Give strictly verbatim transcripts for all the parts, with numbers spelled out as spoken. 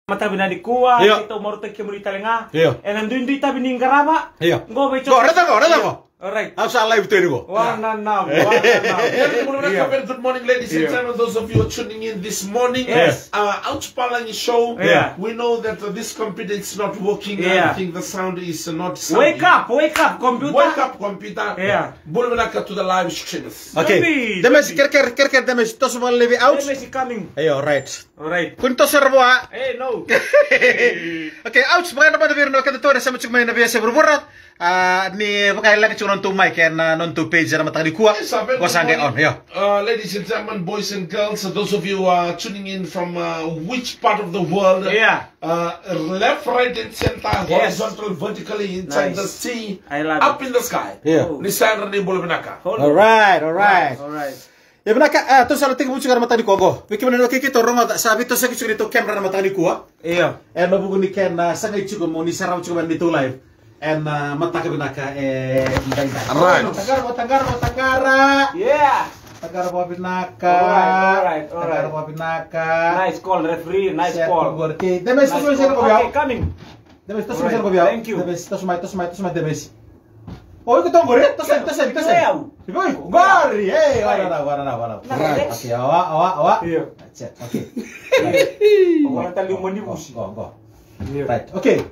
Matavi na nikua, io, keitou marautaki kemuni tale ga. Io. Ena duidui tavi ni qarava. Io. Qo vei Go, reta qo, reta qo. Alright. Au sa live teni qo. Wananavu, wananavu. Io. Very good morning, ladies and gentlemen. Those of you who are tuning in this morning, yes, uh, Ouch Palagi Show. Yeah. We know that, uh, this computer is not working. Yeah. I think the sound is, uh, not sounding. Wake up, wake up, computer. Wake up, computer. Yeah. Bula vinaka to the live streamers. Okay. Demesi, kere, kere, kere, kere, Demesi, toso mai laivi, Ouch. Demesi coming. Io, right. Alright. Kua ni toso sara vua. Eh, no. Okay, Ouch, vakayadrati mada vei ira na wekada tu era sema tiko mai na veiyasai vuravura. Ah, ni vakayadrati tiko na nodatou mic ena nodatou page ena mataka nikua. Yes, a very good morning. Qo sa qai on, io. Uh, ladies and gentlemen, boys and girls, uh, those of you who are tuning in from, uh, which part of the world, yeah, uh, left, right, and center, yes, horizontal, vertically, inside the sea, nice. I love it. Up in the sky. Yeah. Oh. Ni sa yadra ni bula vinaka. All right, all right. All right. Ia vinaka, ah, tou sa na tekivu tiko ena mataka nikua qo. Vei kemuni na wekada keitou rogoca, sa veitosoyaki tiko na neitou camera ena mataka nikua. Io. Ena vuku ni kena, ah, sagai tiko mo ni sarava tiko mai na neitou live. Ena, ah, mataka vinaka, eh, edaidai. Right. Taqara, taqara, taqara. Yeah. Taqara vakavinaka. All right, all right, all right. Taqara vakavinaka. Nice call, referee, nice call. Set, qori. Okay, Demesi, toso mai, toso mai, toso mai. Okay, coming. Demesi, toso mai, toso mai, toso mai. Thank you. Demesi, toso mai, toso mai, toso mai, Demesi. O iko tu qori, toso, toso, toso. Io, au. Iko, iko, qori, ei, wananavu, wananavu, wananavu. Right. Okay, awa, awa, awa. Io. That's it, okay. Right. Qo na tali uma ni vusi. Qo, qo. Io. Right, okay.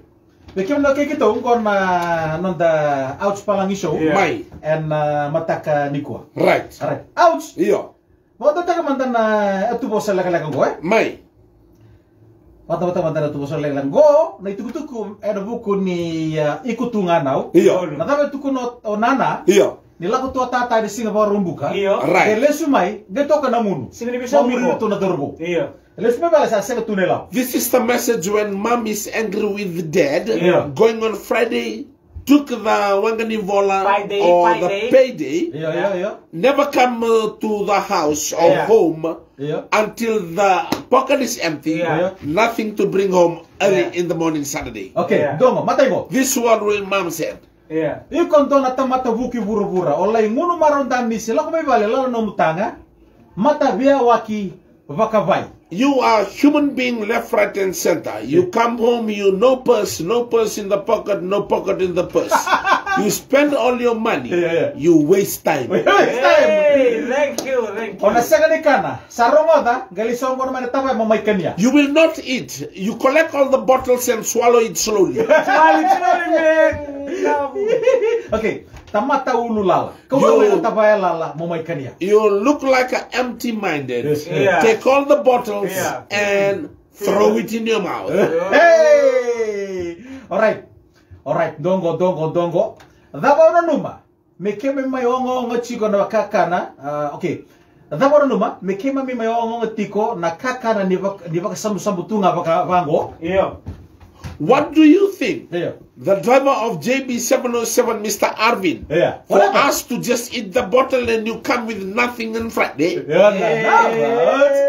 Vei kemuni na wekada keitou, qo na noda Ouch Palagi Show. Io. Mai. Ena, ah, mataka nikua. Right. Alright. Ouch. Io. Vakatautaka mada na ituvosa lekaleka qo, e? Mai. Vakatautaka mada na ituvosa lekaleka qo, na itukutuku, ena vuku ni, ah, iko tu ga nau. Io. Na cava e tukuna o, o Nana? Io. Ni lako tu o tata ena siga Vakaraubuka. Io. Right. E lesu mai, qai toka na gunu. Siga ni veisau. Vamuri tu na cauravou. Io. E lesu mai vale sa sega tu na ilavo. This is the message when mom is angry with dad. Io. Going on Friday, took the waqa ni vola or the payday. Io, io, io. Never come, uh, to the house or home until the pocket is empty. Io. Nothing to bring home early in the morning Saturday. Okay, dongo, matai qo. This is what real mom said. Io. Iko dua na tamata vuki vuravura, o lai gunu marau danisi, lako mai vale, lala nomu taga, mata veiyawaki vakavai. You are human being left, right, and center. You come home, you no purse, no purse in the pocket, no pocket in the purse. You spend all your money. Yeah, yeah. You waste time. Waste time. Hey, thank you, thank you. O na sega ni kana. Sa rogoca, qai lai soqona mai na tavaya mo mai kania. You will not eat. You collect all the bottles and swallow it slowly. Swallow it slowly, man. Okay, tamata ulu lala. Kau na mai na tavaya lala mo mai kania. You look like a empty-minded. Yeah. Take all the bottles and throw it in your mouth. Hey! Alright. Alright, dongo, dongo, dongo. Cava o nanuma me keimami mai ogaoga tiko na kakana, ah, okay. Cava o nanuma me keimami mai ogaoga tiko na kakana ni vak-, ni vakasabusabu tu ga vaka, vaqo? Io. What do you think the driver of J B seven oh seven, Mister Arvin, for us to just eat the bottle and you come with nothing on Friday? Io, na, na, na.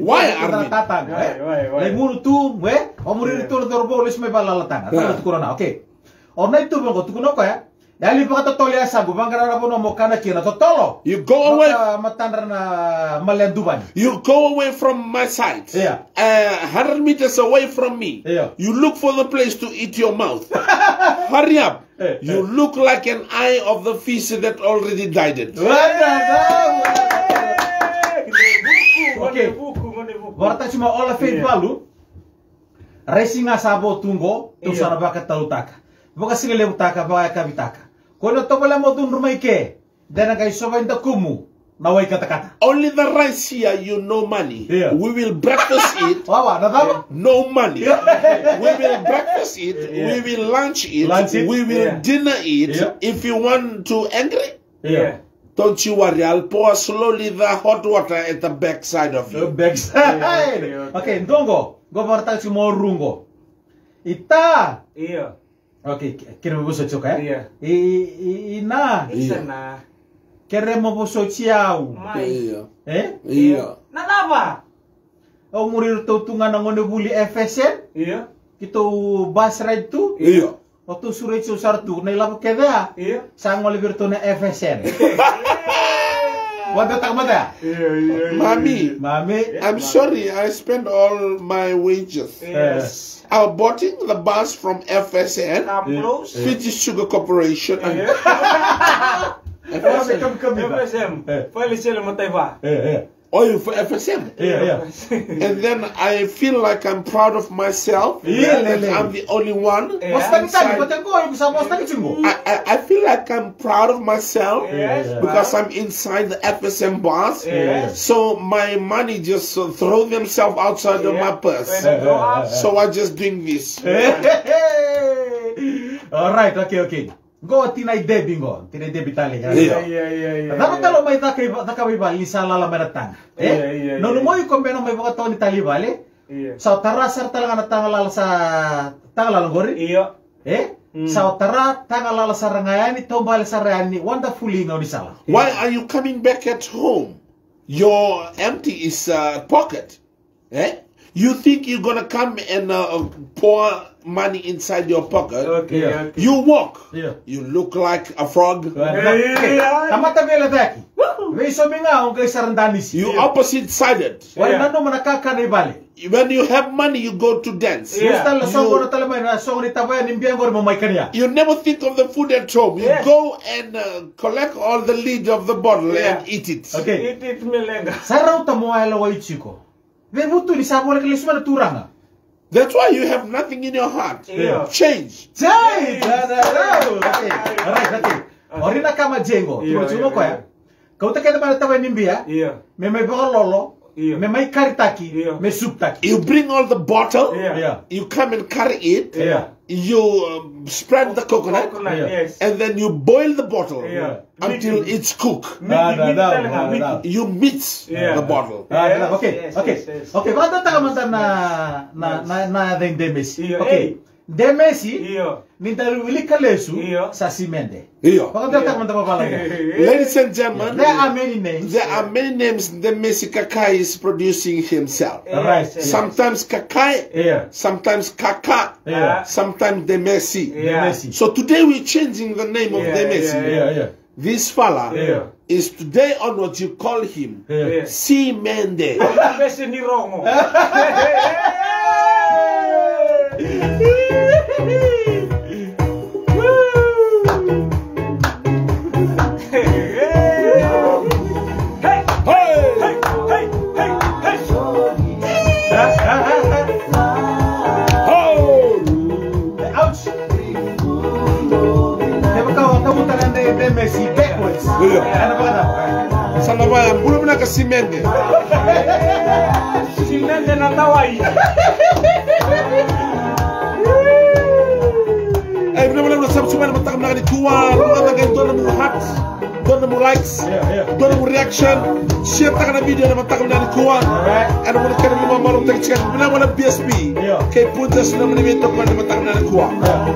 Why, Arvin? Why, why, why? Lai gunu tu, e? O muri tu na cauravou, lesu mai vale, lala taga. Tara tukuna na, okay. O na ituva qo, tukuna o koya. Yali vakatotolo e yasaqu, vaqara na vanua mo kana kina, totolo. You go away. Vaka matadra na male duvani. You go away from my side. Yeah. A hundred meters away from me. Yeah. You look for the place to eat your mouth. Hurry up. You look like an eye of the fish that already died. Okay. Vakaraitaka tiko mai Ola Faith Valu. Raisi ga sa vo tu qo, tou sa na vakatautaka. Vakasigalevu taka, vakayakavi taka. Ko na tovolea mo cudru mai ke, de na qai sova i dakumu na wai katakata. Only the rice here, you no money. Yeah. We will breakfast it. Wawa, na cava? No money. We will breakfast it. Yeah. We will lunch it. Lunch it. We will dinner it. Yeah. If you want to angry, yeah. Don't you worry, I'll pour slowly the hot water at the backside of you. The backside. Yeah, okay, okay. Okay, dongo. Qo vakaraitaka tiko mai o Ruqo. Ita. Io. Okay, ke-, kere mo vosoti, okay? Io. I, i, i na. Io. Kere mo vosoti au. Mai. Io. E? Io. Na cava? Au muri iratou tu ga na gone vuli F S N. Io. Keitou bus ride tu. Io. O tou sureti au sara tu na ilavo kece ya. Io. Sa gole vei iratou na F S N. What the tamata? Mami, Mami, I'm sorry, I spent all my wages. Yes. I bought the bus from F S M, Come close. Fiji Sugar Corporation. F S M. Come, come, come. F S M. Fai le sele mataiva. Oh, you for F S M? Yeah, yeah. And then I feel like I'm proud of myself. Yeah, that I'm the only one. Mositaki tani, but go, you sa mositaki tiko. I, I, I feel like I'm proud of myself. Yes, because I'm inside the F S M bus. Yes. So my money just uh, throw themselves outside of my purse. So I just doing this. All right, okay, okay. Qo tinai Debi qo, tinai Debi tale ga. Ia, ia, ia. Cava tale o mai caka i va- caka i vale ni sa lala mai na taga? E? Ia, ia, ia. Nonu mo iko me na mai vakatoni tale i vale. Ia. Sa o tara sara tale ga na taga lala sa taga lala qori. Ia. E? Sa o tara taga lala sara ga yani, taubale sara yani, wonderfully gaunisala. Why are you coming back at home? Your empty is uh, pocket. Eh? You think you're gonna come and uh, pour money inside your pocket? Okay, okay. You walk. Yeah. You look like a frog. Tamata veilecayaki. Veisomi ga o qai sara danisi. You opposite sided. Wai nanuma na kakana i vale. When you have money, you go to dance. Musu tale na soqo na tale mai na soqo ni tavaya ni bia qori mo mai kania. You never think of the food at home. You go and uh, collect all the lid of the bottle and eat it. Okay. Eat it, me leqa. Sa rauta mo a yalowai tiko. Veivutuni sa voleka lesu mai na turaga. That's why you have nothing in your heart. Io. Change. Change. All right, okay. Ori na kama jengo. Io, tiko io, koya. Kauta keda mai na tavaya ni bia. Io. Me mai vakalolo. Io. Me mai karitaki. Io. Me suptaki. You bring all the bottle. Io. You come and carry it. Io. You um, spread the coconut. Coconut, yes. And then you boil the bottle. Io. Until it's cooked. You mix the bottle. Okay, okay. Okay, vakatataka mada na na na na thing Demesi. Okay. Demesi. Ni da wilika lesu sa simede. Io. Vakatataka mada vavalagi. Ladies and gentlemen, there are many names. There are many names Demesi Kakai is producing himself. Right. Sometimes Kakai, sometimes Kaka, sometimes Demesi. Demesi. So today we're changing the name of Demesi. This fella is today onwards you call him Simende. Bese ni rongo. Ouch! Kevaka o tavuta na Demesi backwards. Io. Ena vakacava? Sa na vaya bula vinaka Simende. Simende na tawai. E vinaka na sabu sumai na mataka vinaka ni kua. Vinaka na qai dua na nomu heart, dua na nomu likes, dua na nomu reaction. Share taka na video na mataka vinaka ni kua. Ena mona kena lima malo teki teki vinaka na B S P. Kei Punjas na mona vei toka na mataka vinaka ni kua.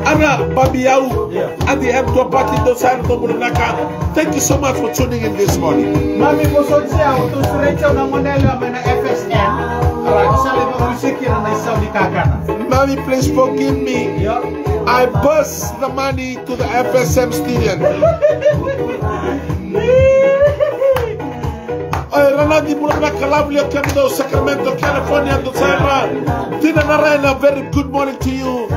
Ana babi au. At the end, tua pati dou sa na dou bula vinaka. Thank you so much for tuning in this morning. Mami, mo sotia, o tou sureti au na gone yalewa mai na F S M. Alright, sa lai vakarusi kina na isau ni kakana. Mami, please forgive me. I burst the money to the F S M student. Oi, Ranadi, bula vinaka, lovely, o kemudou Sacramento, California, dou sa yadra. Tina Naraina, very good morning to you.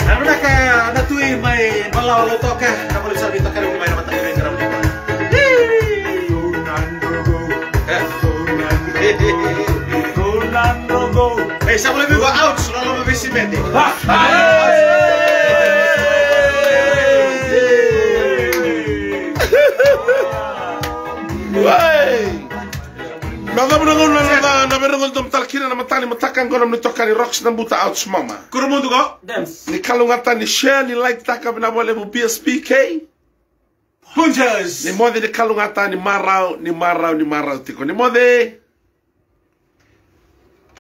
Na vinaka na tui mai Balawa Lautoka, na vale sa vei toka mai na mataka ni qaravi. Ei, sa vale vei ko out, so na loma vei Simende. Hey! Na cava na gauna na na veirogo dom tale kina na mataka ni mataka qo na mani toka ni Rocks na buta outs mama. Kuro mudu qo. Ni kalougata ni share ni like taka vinaka vakalevu B S P K. Punjas. Ni moce ni kalougata ni marau ni marau ni marau tiko ni moce.